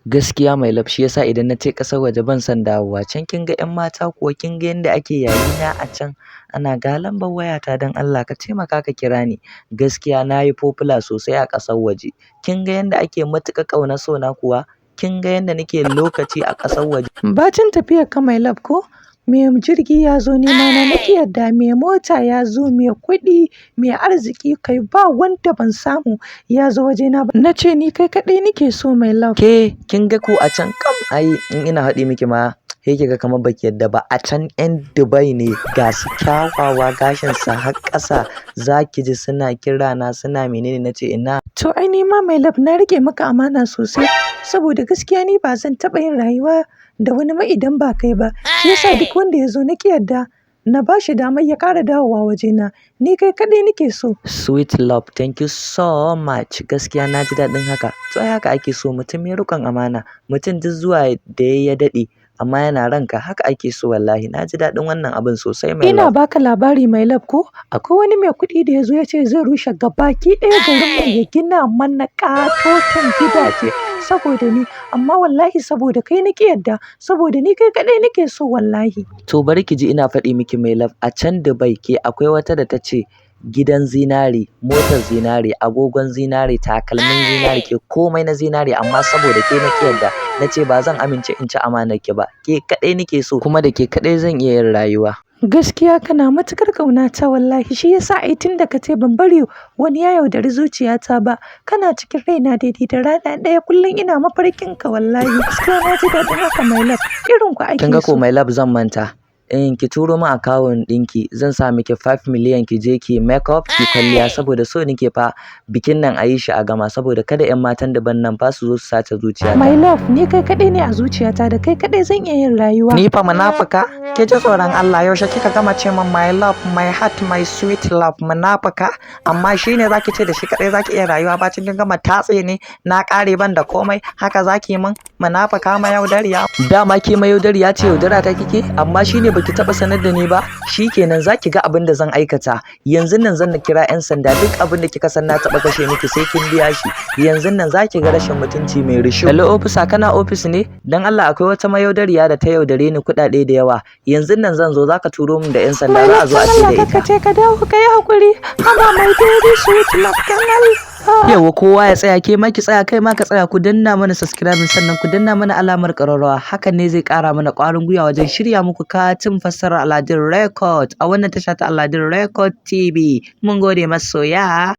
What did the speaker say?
Gaskiya my love, shi yasa idan na ce ƙasar waje ban son dawowa. Can kin ga 'yan mata kuwa, kin ga yadda ake yayina a can. Ana ga lambar wayata, don Allah ka taimaka ka kira ni. Gaskiya na yi popular sosai a ƙasar waje. Kin ga yadda ake matuƙa ƙauna sona kuwa? Kin ga yadda nake lokaci a ƙasar waje? Bacin tafiyar ka, my love, ko? Mai jirgi ya zo nema na, na ƙi yadda, mai mota ya zo, mai kuɗi, mai arziki, kai, ba wanda ban samu ya zo wajena ba. Na ce ni kai kaɗai nike so, my love. Ke kin ga ko a can kam, ai in ina haɗi miki ma sai kiga kamar baki yadda ba. A can 'yan Dubai ne, ga su kyawawa, gashin sa har ƙasa, zaki ji suna kira na, suna menene, nace ina. To ai ni ma, my love, na riƙe maka amana sosai, saboda gaskiya ni ba zan taɓa yin rayuwa da wani ma idan ba kai ba. Shi yasa duk wanda ya zo na ƙi yadda na ba shi damar ya ƙara dawowa wajena. Ni kai kaɗai nike so. Sweet love, thank you so much. Gaskiya na ji daɗin haka. To ai haka ake so, mutum mai riƙon amana. Mutum duk zuwa da ya daɗe amma yana ranka, haka ake so wallahi. Na ji daɗin wannan abin sosai, my Ina love. baka labari, my love, ko? Akwai wani mai kuɗi da ya zo ya ce zai rushe gabaki ɗaya garinmu ya gina mana ƙatoton gidaje saboda ni, amma wallahi saboda kai na ƙi yadda, saboda ni kai kaɗai nake so wallahi. To bari ki ji ina faɗi miki, my love, a can Dubai ke akwai wata da ta ce gidan zinare, motar zinare, agogon zinare, takalmin zinare, ke komai na zinare, amma saboda ke na ƙi yadda. Na ce ba zan amince in ci amanar ki ba. Ke kaɗai nake so kuma da ke kaɗai zan iya yin rayuwa. Gaskiya kana matuƙar ƙaunata wallahi, shi yasa ai tun da ka ce ban bari wani ya yaudari zuciyata ba. Kana cikin raina daidai da rana ɗaya, kullum ina mafarkin ka wallahi. Gaskiya na ji daɗin haka, my love, irin ku ake Kin ga ko so. my love, zan manta. In ki turo min account ɗinki, zan sa miki 5 million, ki je ki make up, ki kwalliya, saboda so nake fa bikin nan a yi shi a gama, saboda kada 'yan matan daban nan fa su zo su sace zuciyata. My love, ni kai kaɗai ne a zuciyata, da kai kaɗai zan iya yin rayuwa. Ni fa munafuka, ke ji tsoron Allah, yaushe kika gama ce min my love, my heart, my sweet love, munafuka? Amma shine zaki ce da shi kaɗai zaki iya rayuwa, bacin kin gama tatse ne na ƙare ban da komai, haka zaki min, munafuka mayaudariya. Dama ke mayaudariya ce, yaudara ta kike, amma shine baki taba sanar da ni ba. Shikenan, zaki ga abin da zan aikata. Yanzu nan zan kira 'yan sanda. Duk abin da kika san na taba kashe miki, sai kin biya shi. Yanzu nan zaki ga rashin mutunci mai risho. Hello officer, kana office ne? Dan Allah akwai wata mayaudariya da ta yaudare ni kuɗaɗe da yawa. Yanzu nan zan zo, zaka turo min da 'yan sanda, My za a love, zo a dan ce da Allah ita. ka ce ka dawo, ka yi haƙuri. Haba, my very sweet love, dan Allah. Yawa, kowa ya tsaya, ke ma ki tsaya, kai ma ka tsaya, ku danna mana subscribe, sannan ku danna mana alamar ƙararrawa. Hakan ne zai ƙara mana ƙwarin gwiwa wajen shirya muku katin fassarar Al'adun Record a wannan tasha ta Al'adun Record TV. Mun gode, masoya.